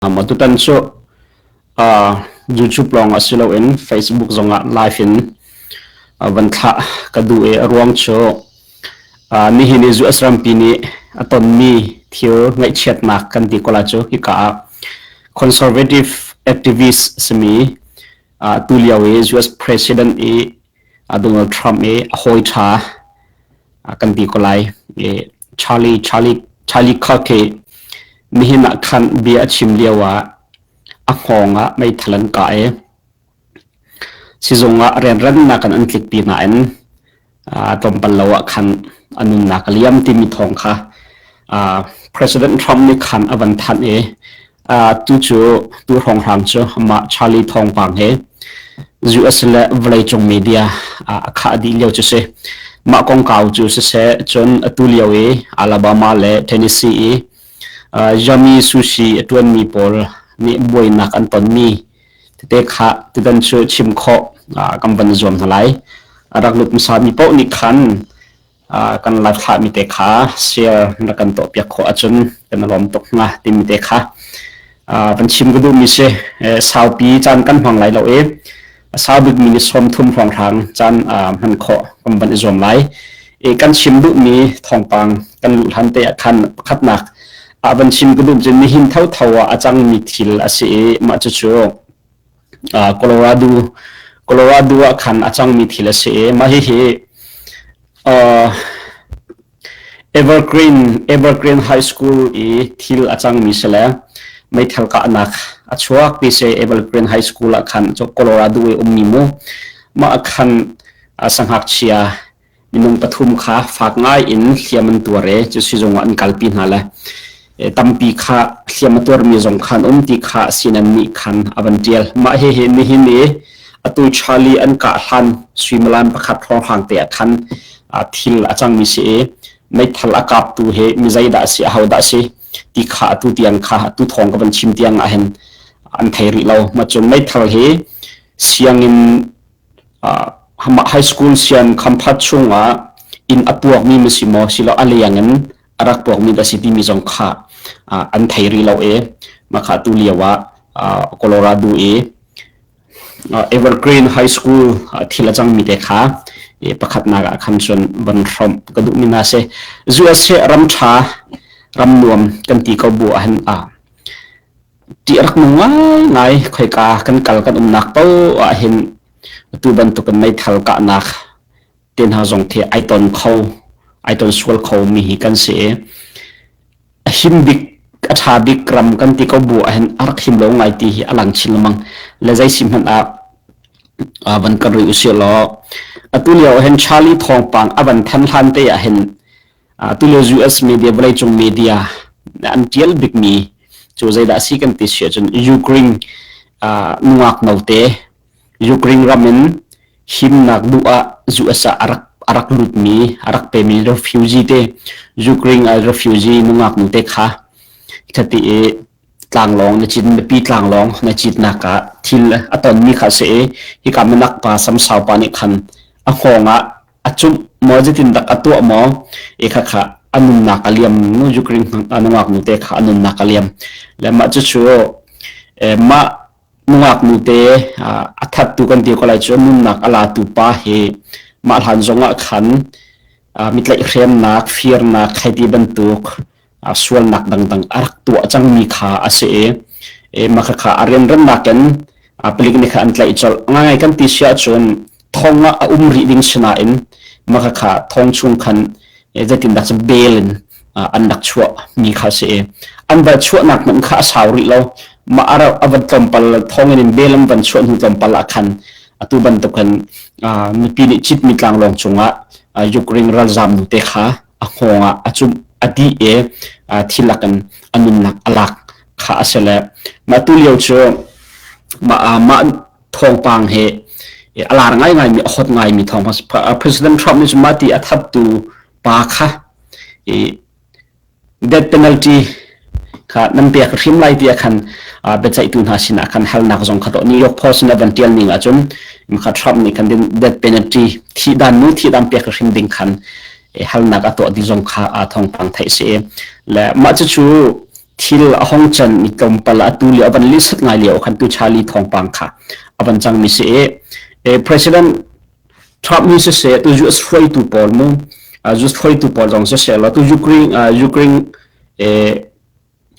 Tutan cu YouTube lawng ah si loin Facebook zongah live in van thlah ka duh i a ruang cu nihin i US rampi nih a tonmi thil ngaihchiatnak kan ti ko lai cu hika ah conservative activist simi tulio i US President i Donald Trump i a hawi ṭha kan ti ko lai. Charlie Charlie Charlie Kirk hi nihin ah khan bia a chim lio ah a hngawng ah meithal an kah i sizung ah rianrannak in an tlikpi nain tlawmpal lo ah khan a nunnak a liam timi thawng kha President Trump nih khan a van thanh i Tu cu tu hrawnghrang cu amah Charlie thawngpang he US le vawleicung media a khah dih lio cu si. Mah kongkau cu siseh cun atu lio i Alabama le Tennessee i Yummy Sushi a ṭuanmi pawl nih buainak an tonmi tete kha tutan cu chim khawh kan van zuam hna lai. A rak lut hmasami paoh nih khan kan live thlahmi te kha share na kan tuahpiak khawh ahcun kan i lawm tuk hnga timi te kha van chim ka duhmi si. Saupi caan kan hmang lai lo i sau bikmi ni 30 hrawnghrang caan hman khawh kan van i zuam lai. I kan chim duhmi thawngpang kan luh hlan te ah khan pakhatnak ah van chim ka duh cu nihin thotho ah a cangmi thil a si i mah cucu Colorado Colorado ah khan a cangmi thil a si i mah hihi Evergreen Evergreen High School i thil a cangmi si le meithal kahnak a chuak ti si Evergreen High School ah khan Colorado i ummi mu mah ah khan sangngakchia Minung pathum kha fak ngai in hliam an tuar i cu sizung ah an kalpi hna le tampi kha hliam a tuarmi zong kha an um ti kha CNN nih khan a van ṭial. Mah hihi nihin i atu Charlie an kah hlan suimilam pakhat hrawnghrang te ah khan thil a cangmi si i meithal a kaptu hi mi zeidah a si, ahodah a si ti kha atu tiang kha atu thawng ka van chim tiang ah hin an thei rih lo. Mah cun meithal hi sianginn High school sian khamphat chungah inn a puakmi ma si maw silo a leng in a rak puakmi dah si timi zong kha an thei rih lo i mah kha tu lio ah Colorado i Evergreen High School thil a cangmi te kha pakhatnak ah khan cun van hrawmh ka duhmi hna si. USA ram ṭha ram nuam kan ti ko bu ahhin Ṭih a rak nung ngaingai. Khoika kan kal kan umnak paoh ahhin atu bantukin meithal kahnak te hna zong khi ai ton kho, ai ton sual kho mi hi kan si i a him bik, a ṭha bik ram kan ti ko bu ahhin a rak him lo ngai ti hi a lang chin lengmang. Le zei si hmanh ah van kan rih usih law atu lio ahhin Charlie thawngpang a van than hlan te ahhin Tulio US media vawleicung media an ṭial bikmi cu zeidah a si kan ti si ahcun Ukraine nungak note Ukraine ram in himnak duh ah US ah a rak lutmi a rak pemi refugee te Ukraine refugee nungak nute kha khati i tlanglawng na cit mipi tlanglawng na citnak ah thil a tonmi kha a si i hika minak pa samsau pa nih khan a hngawng ah a cumh maw zeitin dak a tuah maw i khakha a nunnak a liam nu Ukraine nungak nu te kha a nunnak a liam le mah cucu mah nungak nu te a thattu kan ti ko lai cu nunnak a latu pa hi mah hlan zong ah khan mitlaih hremnak firnak khaiti bantuk sualnak dangdang a rak tuah cangmi kha a si i mah khakha a rianrannak in palik nih kha an tlaih colh. Ngai kan ti si ahcun thong ah a um rih ding si nain mah khakha thong chung khan zeitindah cu bail in an rak chuah mi kha a si i an va chuahnak hmanh kha a sau rih lo. Mah a van tlawmpal thong in bail an van chuah hnu tlawmpal ah khan atu bantukin mipi nih citmi tlanglawng cungah Ukraine ralzam nute kha a hngawng ah a cumh a dih i thi lakin a nunnak a lak kha a si le mah tu lio cu mah mah thawngpang hi a lar ngaingaimi a hot ngaimi thawngpang President Trump nih cun mah ti a thattu pa kha i death penalty kha nan pek hrim lai tiah khan biaceihtu hna sinah khan halnak zong kha New York Post in a van tial ning ahcun kha Trump nih khan death penalty thihdan nu thihdan pek hrim ding khan halnak a tuah ding zong kha thawngpang theih si le mah cucu thi Thil a hong can mi tlawmpal atu lio a van lisat ngai lio khan tu Charlie thawngpang kha a van cang mi si i President Trump nih siseh tu US hruaitu pawl mu US hruaitu pawl zong siseh law tu Ukraine Ukraine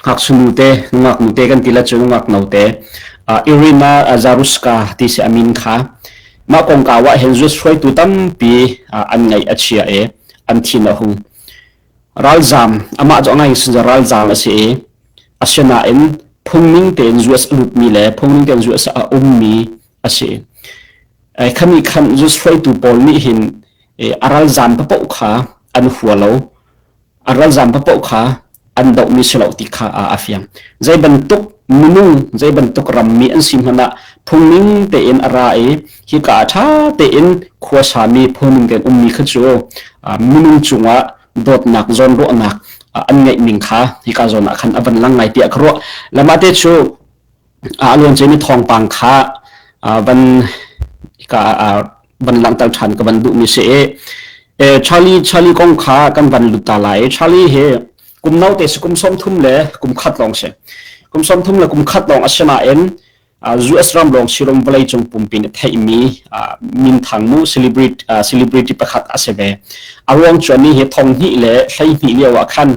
ngakchia te nungaknu te kan ti la cu nungakno te Irina Zaruska ti si a min kha mah kongkau ah hin US hruaitu tampi an ngaih a chia i an thin a hung. Ralzaam amah cu a ngai sin ralzaam a si i asinain phungning tein US a lutmi le phungning tein US a ummi a si. Khami khan US hruaitu pawl nih hin a ralzaam paoh kha an hua lo. A ralzaam paoh kha an dohmi si lo ti kha a fiang. Zei bantuk minung, zei bantuk rammi an si hmanh ah phungning tein a ra i hika ah ṭha tein khuasami phungning tein ummi kha cu minung cungah dawtnak zawnruahnak an ngeih ning kha hika zawn ah khan a van lang ngai tiah ka ruah. Lamah te cu a luanciami thawngpang kha van hika van langhter ṭhan ka van duhmi si i Charlie Charlie kong kha kan van lut ta lai. Charlie hi kum note si kum 30 le kum khat lawng si. Kum 30 le kum khat lawng a si nain US ram lawng sirom vawlei cung pumpi nih theihmi minthang mu celebrity celebrity pakhat a si ve. A ruang cu ni hi thong hnih le 12 lio ah khan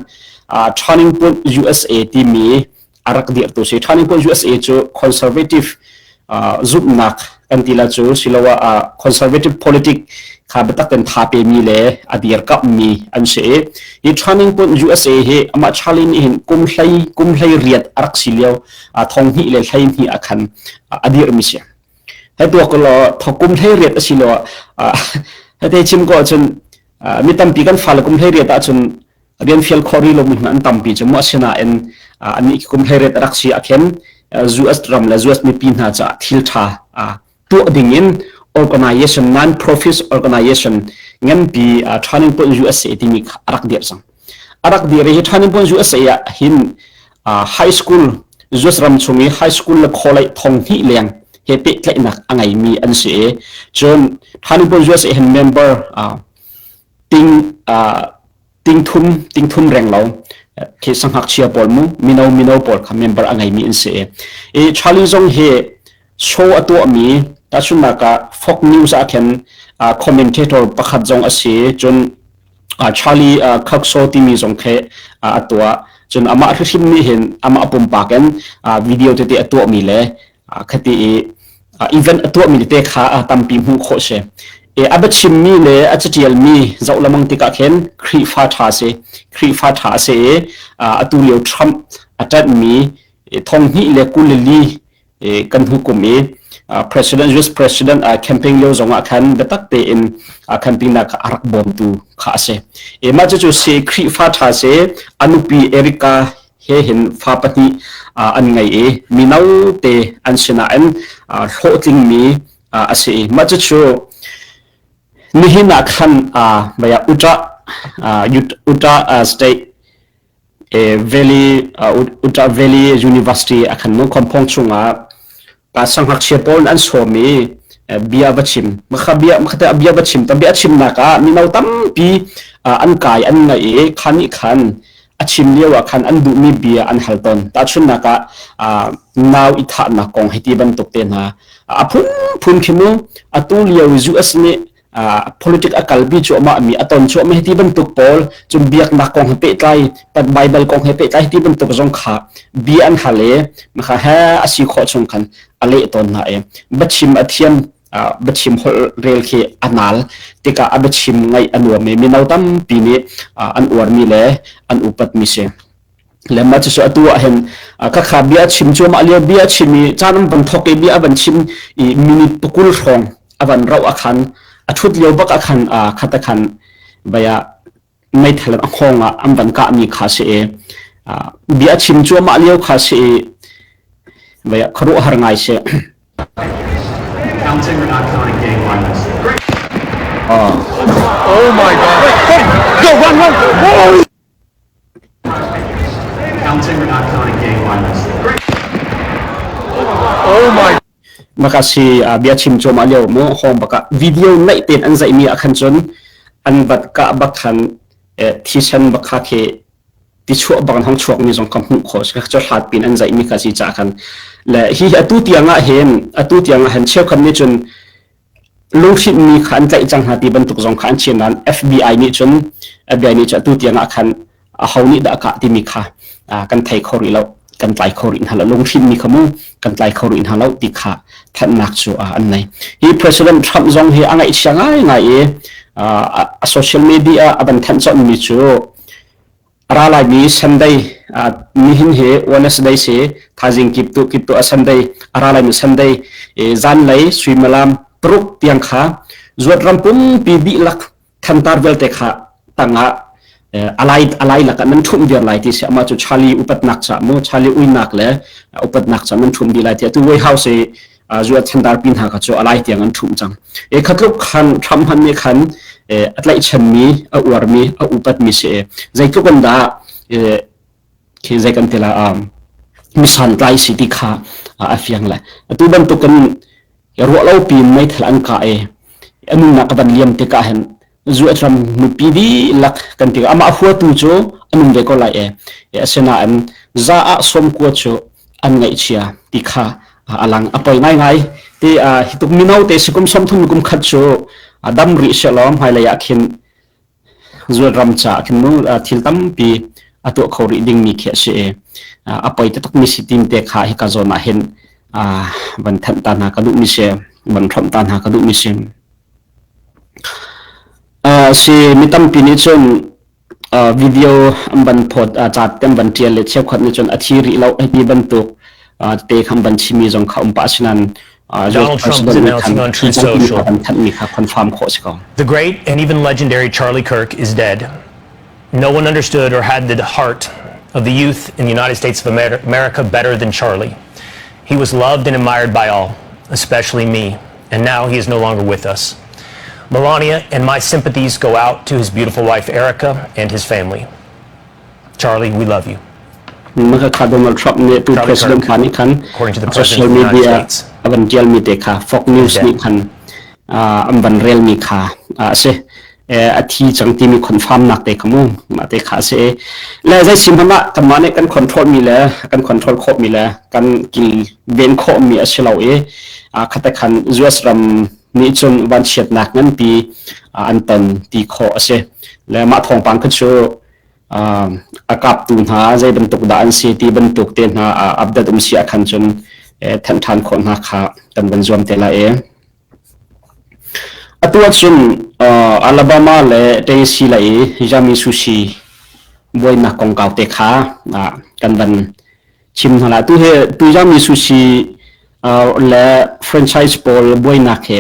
Turning Point USA timi a rak dirhtu si. Turning Point USA cu conservative zumhnak kan ti la cu siloah conservative politic kha biatak ten tha pemi le a dirkamhmi an si i hi Turning Point USA hi amah Charlie nih hin kum hlei kum hlei riat a rak si lio thong hnih le hlei hnih ah khan a dirhmi si. Hei tuak law kum hlei riat a si lo ah hei chim ko ahcun mi tampi kan fale kum hlei riat ahcun rian fial khawh rih lomi hna an tampi cu mu asinain annih kum hleiriat a rak si ah khin US ram le US mipi hna caah thil ṭha tuah ding in organization non-profit organization nganpi Turning Point USA timi kha a rak dirh cang. A rak dir hi Turning Point USA ah hin high school US ram chung i high school le college thong hnih leng he pehtlaihnak a ngeimi an si i cun Turning Point USA hin member ting tingthum tingthum reng lo khi sangngakchia pawl mu mino mino pawl kha member a ngeimi an si i Charlie zong hi show a tuahmi tahchunhnak ah Fox News ah khin commentator pakhat zong a si cun Charlie Kirk Show timi zong khi a tuah cun amah hrimhrim nih hin amah pumpak in video tete a tuahmi le khati i event a tuahmi tete kha tampi hmuh khawh si. A biachimmi le a catialmi zoh lamang tikah khin Khrihfa ṭha si. Khrihfa ṭha a si i atu lio Trump a ṭanhmi thong hnih le 24 kan hnu kum i President US President campaign lio zongah khan biatak tein campaign nak a rak bawmtu kha a si. Mah cucu si Khrihfa ṭha si a nupi Erika he hin fa pahnih an ngei i mino te an si nain hlawhtlingmi a si i mah cucu nihin ah khan baya Utah Utah State Valley Utah Valley University a khan mu khomphong chungah Sangngakchia pawl an sawm i bia va chim. Makha bia makhate bia va chim tam bia a chimnak ah mino tampi an kai an ngaih i khan nih khan a chim lio ah khan an duhmi bia an hal tawn. Tahchunhnak ah nau i thahnak kong hei ti bantuk te hna. A phunphun khi mu atu lio US nih politic a kalpi cuahmah mi a ton cuahmah ti bantuk pawl cun biaknak kong he pehtlai pat Bible kong he pehtlai ti bantuk zong kha bia an hal i makha he a si khawh chung khan a leh tawn hna i biachim a thiam biachim holh rel khi a nal tikah a biachim ngaih a nuam i mino tampi nih an uarmi le an upatmi si. Le mah cucu atu ah hin khakha bia a chim cuahmah lio bia a chim i caan an van thawk i bia a van chim i minute pakul hrawng a van rauh ah khan a ṭhut lio bak ah khan khat ah khan vai ah meithal a hngawng ah an van kahmi kha si i bia a chim cuahmah lio kha si i vai ah khuaruahhar ngai si. Counting or not counting gang violence. Oh my God. Go, run, run. Whoa. Counting or not counting gang violence. Oh my. Maka si bia chim cuahmah lio mu hong baka video naih ten an zaih mi ah khan cun an bat ka bak khan thisen bak kha khi Ti chuah bang hong chuak mi zong kha hmuh khawh si cu hlat pin an zaih mi kha si ca khan le hi atu tiang ah hin atu tiang ah hin cheukhat nih cun lunghrinh mi kha an tlaih cang hna ti bantuk zong kha an chim nain FBI nih cun FBI nih cun atu tiang ah khan aho nih dah kah timi kha kan thei kho rih lo, kan tlai kho rih hna lo, lunghrinh mi kha mu kan tlai kho rih hna lo ti kha thanhnak cu an nei. Hi President Trump zong hi a ngaihchia ngaingai i a social media a van thanh mi cu a ra laimi Sunday, nihin hi Wednesday si, thaizing kiptu kiptu a Sunday, a ra laimi Sunday zanlei suimilam 6 tiang kha zuat ram pumpi dihlak thantar vialte kha tangah alai alai lakah nan ṭhumh viar lai ti si. Amah cu Charlie upatnak ca mu, Charlie uinak le upatnak ca nan ṭhumh dih lai ti. Atu White House i zuat thantar pi hna kha cu alai tiang an ṭhumh cang e. Khatluk khan Trump han nih khan a tlaihchanmi, a uarmi, a upatmi si e. Zeitluk an dah khi zei kan ti la, misantlai si ti kha a fiang le atu bantuk kan ruah lo piin meithal an kah i a nunnak a van liam tikah hin zuatram mipi dihlak kan ti, amah huatu cu a nung ve ko lai e. Asinain za ah 90 cu an ngaihchia ti kha a lang. A poi ngaingai ti. Hi tuk mino te si, kum 30 kum khat cu dam rih sehlaw hmailei ah khin zualram caah khin mu thil tampi a tuah kho rih dingmi khi a si i a poi taktak mi si tim te kha hika zawn ah hin van thanh ta hna ka duh mi si, van hrawmh ta hna ka duh mi si. Si mi tampi nih cun video an van phawt, ca te an van ṭial le cheukhat nih cun a thi rih lo hei ti bantuk te khan van chimmi zong kha um pah. Asinain Donald Trump is announcing on Truth Social. The great and even legendary Charlie Kirk is dead. No one understood or had the heart of the youth in the United States of America better than Charlie. He was loved and admired by all, especially me, and now he is no longer with us. Melania and my sympathies go out to his beautiful wife Erica and his family. Charlie, we love you. Maka Donald Trump nih tu President pa nih khan social media a van tialmi te kha Fox News nih khan an van relmi kha a si. A thi cang timi confirm nak te kha mu, mah te kha a si le. Zei sim hmanh ah kanmah nih kan control mi le kan control khawh mi le kan kil ven khawh mi a si lo i khate khan US ram nih cun vanchiatnak nganpi an ton ti khawh a si le. Mah thawngpang kha cu a kaptu hna zei bantuk dah an si ti bantuk te hna update um si ah khan cun thanh ṭhan khawh hna kha kan van zuam te lai e. Atu ahcun Alabama le Tennessee lei i Yami Sushi buainak kongkau te kha kan van chim hna lai. Tu hi tu Yami Sushi le franchise pawl buainak he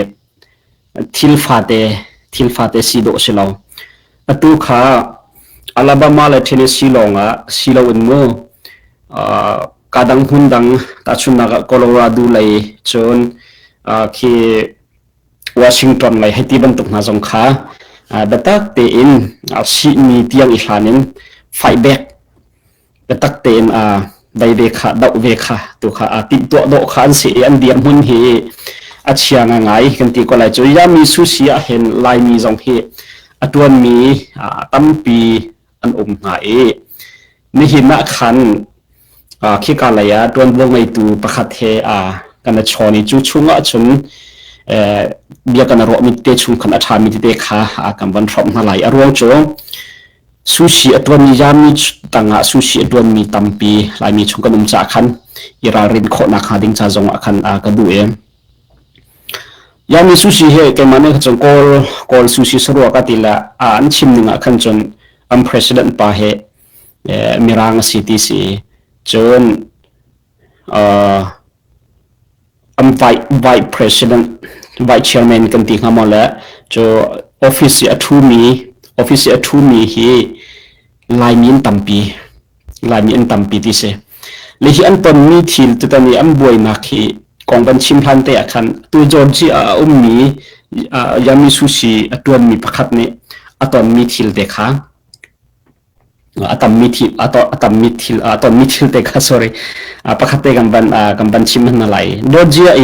thil fate thil fate si dawh si lo. Atu kha Alabama le Tennessee lawng ah si loin mu ka dang hmun dang, tahchunhnak ah Colorado lei, cun khi Washington lei hei ti bantuk hna zong kha biatak tein sihmi tiang i hlan in fight back, biatak tein dai ve kha, doh ve kha tu kha timhtuah dawh kha an si i an dirhmun hi a chia ngai kan ti ko lai cu. Yami Sushi ah hin Laimi zong hi a tuanmi tampi an um hna i nihin ah khan khika lei ah tuanvo ngeitu pakhat he kan i chawn i cu chung ah cun bia kan ruahmi te chung khan a ṭhami tete kha kan van hrawmh hna lai. A ruang cu Sushi a ṭuanmi Yami tangah sushi a ṭuanmi tampi Laimi chung kan um caah khan i ralrin khawhnak hnga ding ca zong ah khan ka duh i Yami sushi hi keimah nih cun Kawl Kawl sushi sarua ka ti le an chim ning ah khan cun an president pa hi Mirang a si ti si, cun An vice president, vice chairman kan ti hnga maw le cu office i a ṭhumi office i a ṭhumi hi Laimi an tampi, Laimi an tampi ti si. Le hi an tonmi thil tutan i an buainak hi kong kan chim hlan te ah khan tu Georgia ah a ummi Yami Sushi a ṭuanmi pakhat nih a tonmi thil te kha a tammi thil a tammi thil a tonmi thil te kha, sorry, pakhat te kan van chim hna lai. Georgia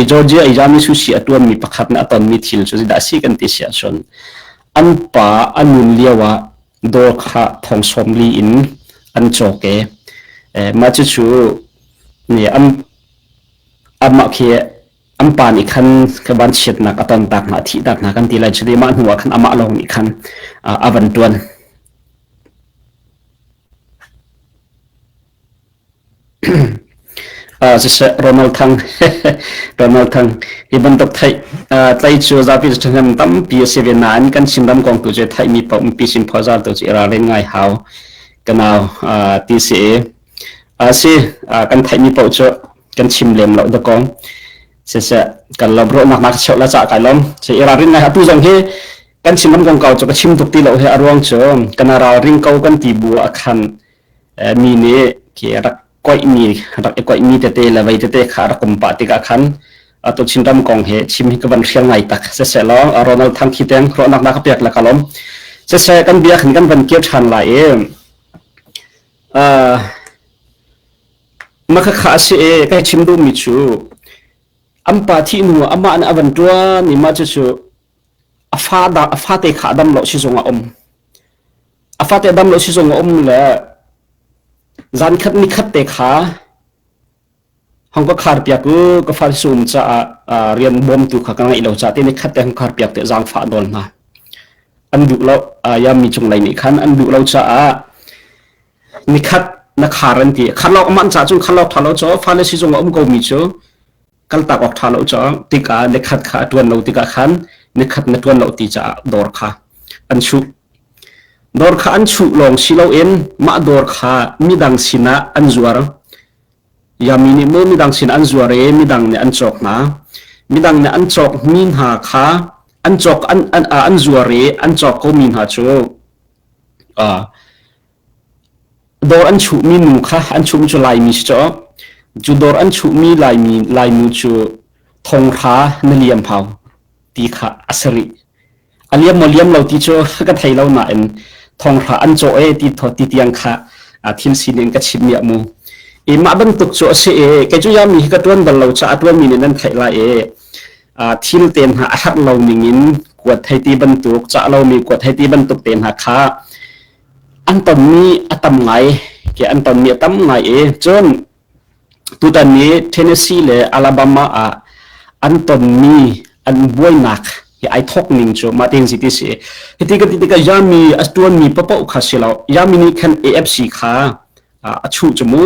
i Yami Sushi a tuanmi pakhat nih a tonmi thil cu zeidah a si kan ti si ahcun an pa a nun lio ah dawr kha thong 40 in an cawk i mah cucu nih an amah khi an pa nih khan ka van chiatnak a ton tak hna a thih tak hna kan ti lai cu mah hnu ah khan amah lawng nih khan a van tuan. Siseh Ronald Thang Ronald Thang hi bantuk theih tlei cu zapi cu ṭhahnem tampi a si ve nain kan Chinram kong tu cu theihmi paoh mipi sin phozar tu cu i ralrin ngai hau ka nau ti si i si kan theihmi paoh cu kan chim lem lo dawkong siseh kan lawm ruahnak na ka cheuh la cah kai lawm si i ralrin ngai atu zong hi kan Chinram kong kau cu ka chim tuk ti lo hi a ruang cu kan ralring ko kan ti bu ah khan mi nih khi rak koihmi rak i koihmi tete le vei tete kha rak um pah tikah khan atu Chinram kong he chim hi ka van hrial ngai tak siseh law Ronald Thang khi teng ruahnak na ka pek la ka lawm siseh kan bia khin kan van kir ṭhan lai i maka kha si e kai chim duhmi cu an pa thih hnu amah nih a van ṭuan i mah cucu a fa da a fate kha a dam lo si zong a um A fate dam lo sizung a um le zan khat ni khat te kha hong ka khar piak u ka fa sum caah rian bawmtu kha ka ngeih lo ca te ni khat te hong khar piak te zaangfah nawl hna an duh lo yammi cung lei nih khan an duh lo caah nikhat na khar an ti khar lo man ca cun khar lo tha lo cho fale sizung a um ko mi cu kaltak awk ṭha lo caah tikah nikhat kha a ṭuan lo tikah khan nikhat na ṭuan lo ti caah dawr kha an chuh. Dawr kha an chuh lawng si loin mah dawr kha midang sinah an zuar. Yami nih mu midang sinah an zuar i midang nih an cawk hna. Midang nih an cawkmi hna kha an cawk an an, an zuar i an cawk komi hna cu Dawr an chuhmi nu kha an chuhmi cu Laimi si caw. Cu dawr an chuhmi Laimi Lainu cu thonghra na liam hau ti kha a si rih. A liam maw liam lo ti cu ka thei lo nain thonghra an cawh e ti thaw ti tiang kha thil sining ka chim miah mu. I mah bantuk cu a si i kei cu yami hi ka ṭuan bal lo caah a ṭuanmi nih nan theih lai i thil te hna a herh lo ning in kuat thei ti bantuk cah lomi kuat thei ti bantuk te hna kha an tonmi a tam ngai ke an tonmi a tam ngai i cun tutan ni Tennessee le Alabama ah an tonmi an buainak hi ai thok ning cu mah tein si ti si hiti ka ti tikah Yami a tuanmi papoh kha si lo Yami nih khan AFC kha a chuh cu mu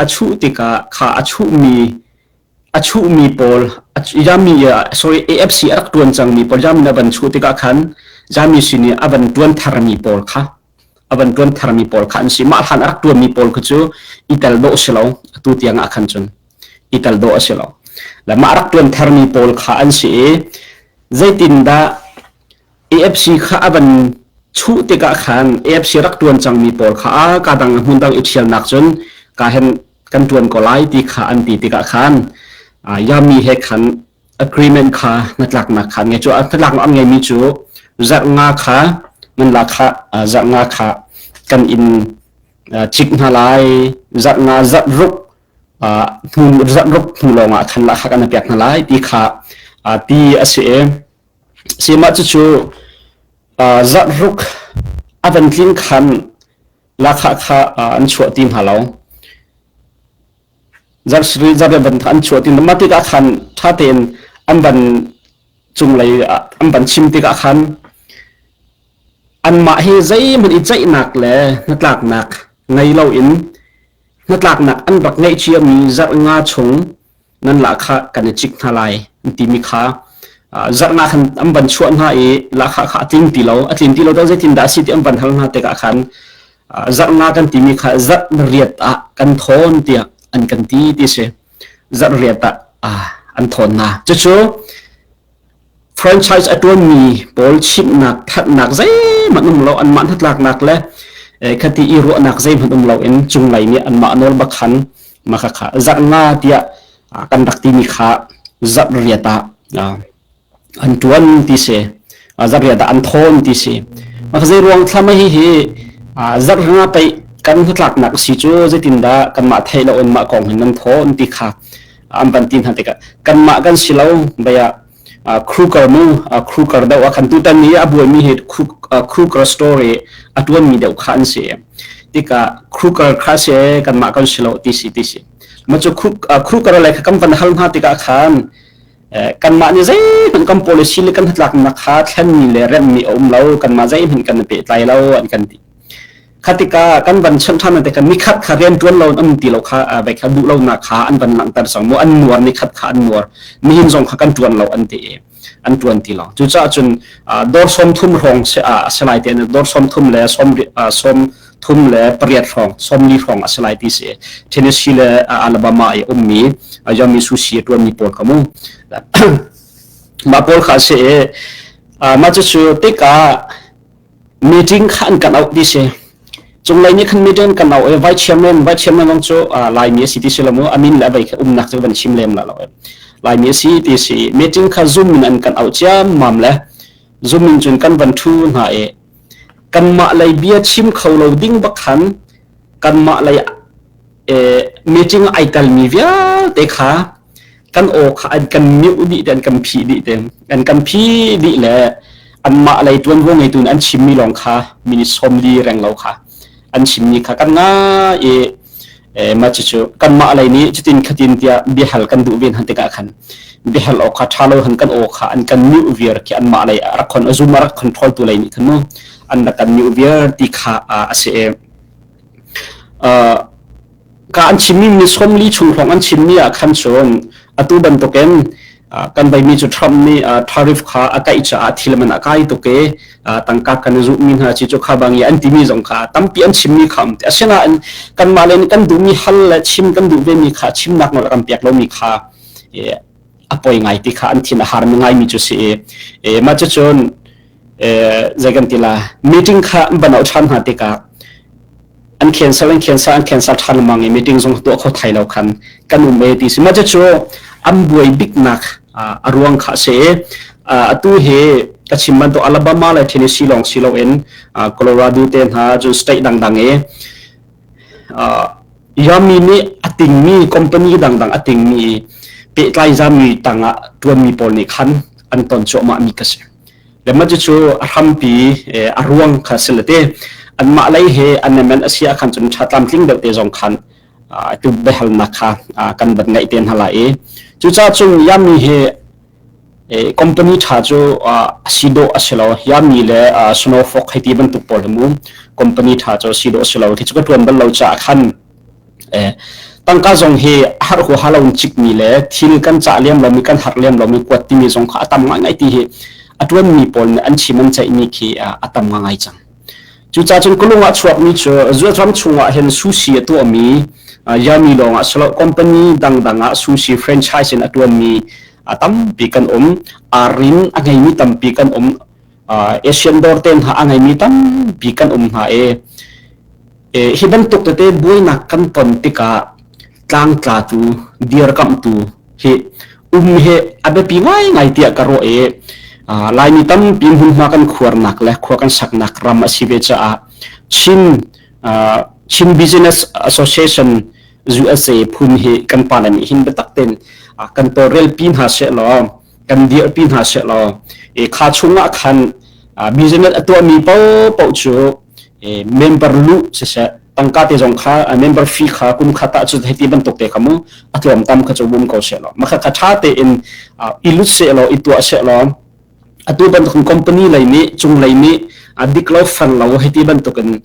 a chuh tikah kha a chuhmi a chuhmi pawl Yami sorry AFC a rak tuan cangmi pawl Yami a van chuh tikah khan Yami sin i a van tuan tharmi pawl kha a van tuan tharmi pawl kha an si mah hlan a rak tuanmi pawl kha cu i tel dawh si lo atu tiang ah khan cun i tel dawh a si lo le mah rak tuan tharmi pawl kha an si i zeitindah AFC kha a van chuh tikah khan AFC rak tuan cangmi pawl kha a ka dang hmun dang i ṭhialnak cun ka hen kan ṭuan ko lai ti kha an ti tikah khan Yami he khan agreement kha hnatlaknak kha an ngei cu hnatlaknak an ngeimi cu zarh nga kha nan la kha zarh nga kha kan in cik hna lai zarh nga zarh ruk hnu zarh ruk hnu lawngah khan la kha kan pek hna lai ti kha ti a si i Sihmah cucu zarh ruk a van tlin khan lahkhah kha an chuah ti hna lo. Zarh sarih zarh le van an chuah ti hna. Mah tikah khan ṭha tein an van cunglei an van chim tikah khan anmah hi zeihmanh i ceihnak le hnatlaknak ngei loin hnatlaknak an rak ngeih ciami zarh nga chung nan lahkhah kan i cik hna lai an timi kha zarh nga khan an van chuah hna i lahkhah kha a tling ti lo a tlin ti lo to zeitin dah a si ti an van hal hna tikah khan zarh nga kan timi kha zarh riat ah kan thawn tiah an kan ti ti si zarh riat ah an thawn hna cucu franchise a ṭuanmi pawl chimhnak thatnak zeihmanh um lo anmah hnatlaknak le khati i ruahnak zeihmanh um loin cunglei nih anmah nawl bak khan mah kha zarh nga tiah kan rak timi kha zarh riat ah an ṭuan ti si zarh riat ah an thawn ti si mah zei ruang thlam hi hi zarh nga pei kan hnatlaknak si cu zeitindah kanmah theih lo in mah kong hin nan thawn ti kha an van ti hna tikah kanmah kan si lo baya Kruger mu Kruger deuh ah khan tutan ni a buaimi hi Kruger story a tuanmi deuh kha an si. Tikah Kruger kha si kanmah kan si lo ti si ti si. Ma cu Kruger le kha kan van hal hna tikah khan kanmah nih zeihmanh kan policy le kan hnatlaknak kha thlenmi le remhmi a um lo, kanmah zeihmanh kan i pehtlai lo an kan ti. Kha tikah kan van chanh ṭhan tikah nikhat kha rian ṭuan lo an um ti lo kha vai kha duh lonak kha an van langhter cang mu, an nuar, nikhat kha an nuar, nihin zong kha kan ṭuan lo an ti i an ṭuan ti lo. Cucaah cun dawr 30 hrawng a si lai te, dawr 38 hrawng, 40 hrawng a si lai ti si. Tennessee le Alabama i ummi Yummy Sushi a ṭuanmi pawl kha mu. Mah pawl kha a si i mah cucu tikah meeting kha an kan auh ti si. Cunglei nih khan meeting kan auh i vice chairman, vice chairman zong cu Laimi a si ti si lo mu, a min le a vei kha umnak cu van chim lem la lo. Laimi a si ti si. Meeting kha Zoom in an kan auh ciammam le Zoom in cun kan van ṭhu hna i kanmah lei bia chim kho lo ding bak khan kanmah lei meeting ai telmi vialte kha kan aw kha an kan mute dih te, an kan phih dih te, an kan phih dih le anmah lei ṭuanvo ngeitu nih an chimmi lawng kha minute 40 reng lo kha an chimmi kha kan ngai i mah cucu kanmah lei nih cutin khatin tiah biahal kan duh ve hna tikah khan biahal awk kha ṭha lo han kan aw kha an kan mute viar khi anmah lei a rak khon a zum a rak control tu lei nih khan mu an rak kan mute viar ti kha a si i ka an chimmi ni 40 chung hrawng an chimmi ah khan cun atu bantukin kan veimi cu Trump nih tariff kha a kaih caah thil man a kai tuk i tangka kan zuhmi hna ci cu kha bang i an timi zong kha tampi an chimmi kha um ti. Asinain kanmah le kan duhmi hal le chim kan duh vemi kha chimnak nawl a kan pek lomi kha a poi ngai ti kha an thin a har ngaimi cu si i mah cucun zei kan ti la, meeting kha an van auh ṭhan hna tikah an cancel, an cancel, an cancel ṭhan lengmang i meeting zong tuah kho thai lo khan kan um e ti si. Mah cucu an buai biknak a ruang kha a si i atu hi ka chim bantuk Alabama le Tennessee lawng si loin Colorado te hna cun state dangdang i Yami nih a tingmi company dangdang a tingmi pehtlai zami tangah ṭuanmi pawl nih khan an ton cuahmah mi ka si. Le mah cucu a hrampi a ruang kha si le te anmah lei he an men a si ah khan cun ṭha tlamtling deuh te zong khan tu biahalnak kha kan van ngaih te hna lai i cucaah cun Yami hi company ṭha cu a si dawh a si lo. Yami le Snowfog hei ti bantuk pawl hi mu company ṭha cu si dawh a si lo. Khi cu ka ṭuan bal lo caah khan tangka zong hi har huaha lo in cikmi le thil kan cah lem lomi, kan har lem lomi kuat timi zong kha a tam ngaingai ti hi a ṭuanmi pawl nih an chim an ceihmi khi a tam ngaingai cang. Cucaah cun ka lung ah chuakmi cu zuatram chungah hin sushi a tuahmi Yami lawng ah silo company dangdang ah sushi franchise in a ṭuanmi a tampi kan um. Arin a ngeimi tampi kan um. Asian dawr te hna a ngeimi tampi kan um hna i hi bantuk tete buainak kan ton tikah tlangtlatu, dirkamhtu hi um hi a biapi ngaingai tiah ka ruah i Laimi tampi hmunhma kan khuarnak le khua kan saknak ram a si ve caah Chin Chin Business Association USA phun hi kan pale nih hin biatak tein kan tawlrelpi hna seh law, kan dirpi hna seh law kha chungah khan business a tuahmi paohpaoh cu member luh siseh, tangka te zong kha member fee kha kum khat ah cu hei ti bantuk te kha mu a tlawm tam kha cu bum ko seh law, makha kha tha tein i lut seh law, i tuah seh law, atu bantuk company lei nih, cung lei nih dik lo fan lo hei ti bantukin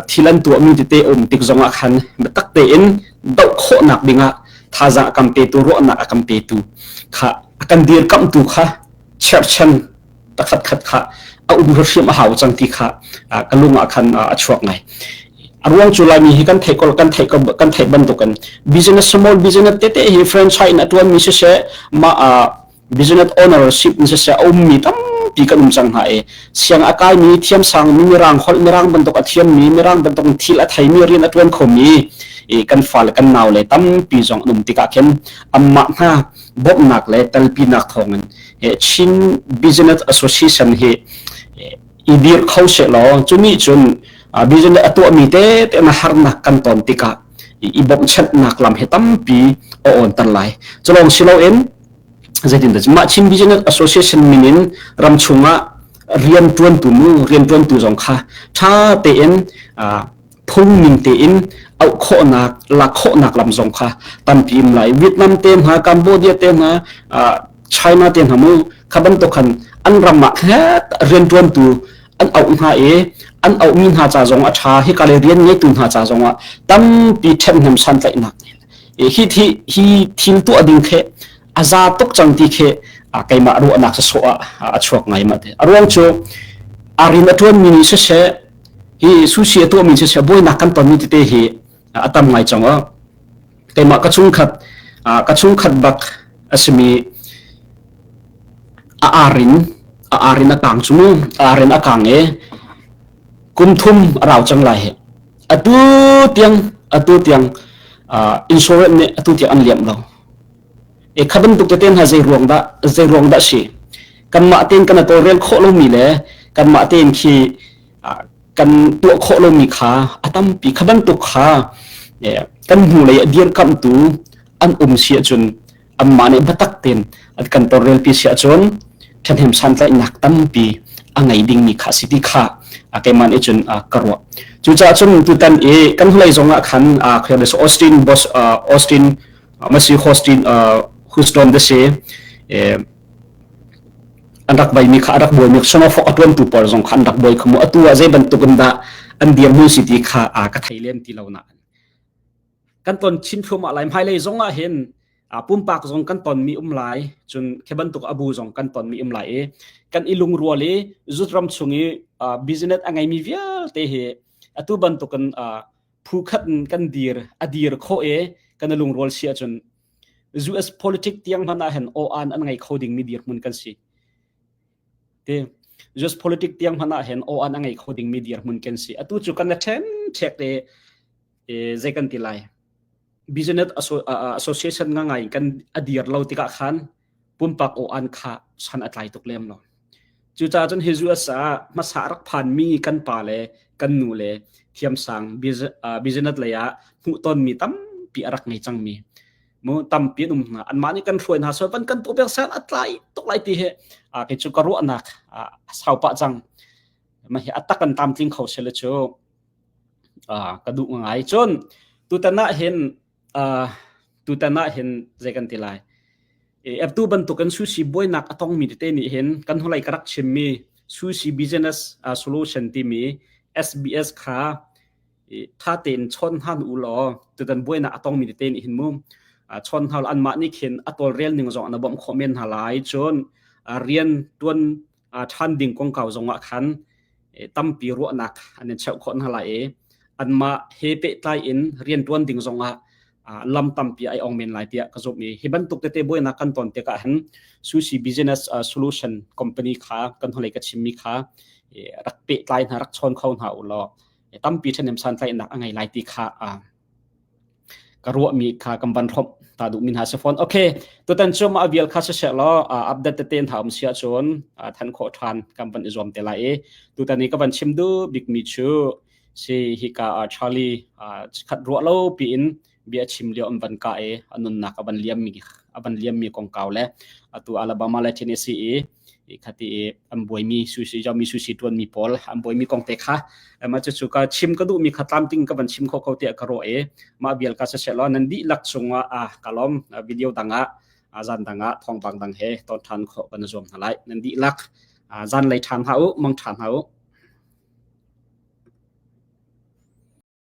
thil an tuahmi tete um tik zong ah khan biatak tein doh khawhnak dingah thazaang a kan petu, ruahnak a kan petu kha, a kan dirkamhtu kha cherhchan pakhat khat kha a um hrimhrim a hau cang ti kha ka lung ah khan a chuak ngai. A ruang cu Laimi hi kan theih kan theih kan theih bantukin business, small business tete hi franchise in a tuanmi siseh, mah business ownership in siseh a ummi tampi kan um cang hna i siang a kaimi, thiamsang mi, mirang holh, mirang bantuk a thiammi, mirang bantuk thil a theimi, rian a tuan khomi kan fale kan naule tampi zong an um tikah khin anmah hna bawmhnak le telpinak thawngin Chin Business Association hi i dir kho seh law, cu nih cun business a tuahmi tete na harnak kan ton tikah i bawmhchanhnak lam hi tampi a awnter lai. Cu lawng si loin zeitindah mah Chin Business Association min in ram chungah rian ṭuantu mu rian ṭuantu zong kha ṭha tein. Phung ning tein auh khawhnak, lak khawhnak lam zong kha tampi um lai. Vietnam te hna, Cambodia te hna, China te hna mu kha bantuk khan an ram ah rianṭuantu an auh hna i an auhmi hna ca zong a ṭha hika le rian ngeitu hna ca zong ah tampi ṭhenhnem santlaihnak hi thi hi thil tuah ding khi a za tuk cang ti khi keimah ruahnak sawsawh ah a chuak ngai ma te a ruang cu a rin a ṭuanmi nih siseh hi sushi a tuahmi siseh buainak kan tonmi tete hi a tam ngai cang ah keimah ka chungkhat ka chungkhat bak a simi a arin a arin a kang cu mu a arin a kang i kum thum a rau cang lai hi atu tiang atu tiang insurance nih atu tiang an liam lo e kha bantuk tete hna zei ruang dah zei ruang dah si kanmah tein kan tawlrel khawh lomi le kanmah tein khi kan tuah khawh lomi kha a tampi kha bantuk kha kan hnulei a dirkamhtu an um si ahcun anmah nih biatak tein an kan tawlrelpi si ahcun ṭhahnem santlaihnak tampi a ngei dingmi kha si ti kha keimah nih cun ka ruah. Cucaah cun tutan i kan hnulei zong ah khan Austin boss Austin masi Austin Houston te si an rak baimi kha a rak buaimi sonofok a tuantu pawl zong kha an rak buai kha mu atu ah zei bantuk in dah an dirhmun si ti kha a ka thei lem ti lo na kan ton chin thluahmah lai hmailei zong ah hin pumpak zong kan tonmi um lai cun khi bantuk abu zong kan tonmi um lai i kan i lungrual i zut ram chung i business a ngeimi vialte hi atu bantukin phu khat in kan dir a dir khawh i kan i lungrual si ahcun US politic tiang hmanh ah hin aw-an an ngei kho dingmi dirhmun kan si. Ti US politic tiang hmanh ah hin aw-an a ngei kho dingmi dirhmun kan si. Atu cu kan ṭhen ṭhek te zei kan ti lai. Business association nga ngai kan a dir lo tikah khan pumpak aw-an kha san a tlai tuk lem lo. Cucaah cun hi US ah hmasa rak phanmi kan pa le kan nu le thiamsang business lei ah hmuhtonmi tampi a rak ngei cangmi mu tampi an um hna. Anmah nih kan hruai hna so van kan tuah piak san a tlai tuk lai ti hi kei cu ka ruahnak a sau pah cang. Mah hi a tak an tlamtling kho sele cu ka duh ngai. Cun tutan ah hin tutan ah hin zei kan ti lai. Atu bantukin sushi buainak a tongmi tete nih hin kan hnulei ka rak chimmi sushi business solution timi SBS kha ṭha tein chawn hna u law tutan buainak a tongmi tete nih hin mu chawn hna anmah nih khin a tawlrel ning zong an bawmh khawh men hna lai cun rian ṭuan ṭhan ding kongkau zongah khan tampi ruahnak an in cheuh khawh hna lai i anmah he pehtlai in rianṭuan ding zongah lam tampi ai ong men lai tiah ka zumh i hi bantuk tete buainak kan ton tikah hin sushi business solution company kha kan hnulei ka chimmi kha rak pehtlai hna rak chawn kho hna u law tampi ṭhahnem santlaihnak a ngei lai ti kha ka ruahmi kha kan van hrawmh ta duhmi hna si fawn. Okay, tutan cu mah vial kha siseh law update tete hna um si ahcun than khawh ṭhan kan van i zuam te lai i tutan i ka van chim duh bikmi cu si hika Charlie khat ruah lo piin bia chim lio an van ka i a nunnak a van liammi a van liammi kongkau le atu Alabama le Tennessee i khati i an buaimi sushi jami sushi tuanmi pawl an buaimi kong te kha ma cu cu ka chim ka duhmi kha tlamting ka van chim kho ko tiah ka ruah i mah vial ka siseh law nan dihlak chungah a ka lawm video dang ah zan dang ah thawngpang dang he ton ṭhan khawh kan zuam hna lai nan dihlak zan lei ṭhan hna u mang ṭhan hna u.